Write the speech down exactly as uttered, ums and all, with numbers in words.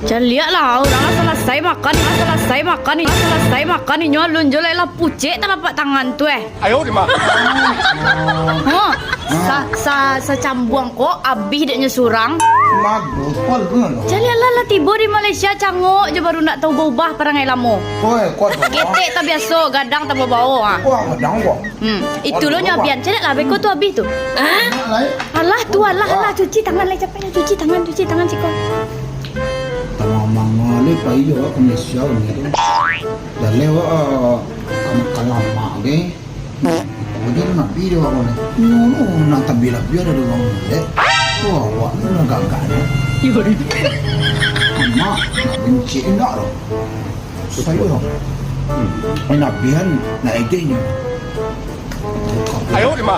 Caliak lah, urang lah salasai makan, lah salasai makan, lah salasai makan, inyo alun jo lai lah pucek talapak tangan tu, eh. Ayo, di ma. Ha, sa, sa, sacambuang ko abih dek nyo surang. Madu, pol tu lah. Caliak lah, lah tibo di Malaysia, cangok jo baru ndak taubah-ubah parangai lamo. Oi, kuat tu. Ketek tabiaso, gadang tabao-bao, ha. Wah, gadang, wah. Hmm, itu lo nyo abihan. Caliak lah, beko tu abih tu. Alah, tu alah, alah, cuci tangan lai, capek lah, cuci tangan, cuci tangan siko. Tangah manga le pai jo awak ka Malaysia ni tu. Jaleh awak, ah, ka makan lamak ge. Ko je nabi jo awak ni. Nyo, nyo, nak tabi-labi ado urang molek. Wah, awak ni lah gagah ni. Amak, nak bencik indak tu. Supayo urang. Ini nabi kan, nak edeh nyo. Ayo, di ma.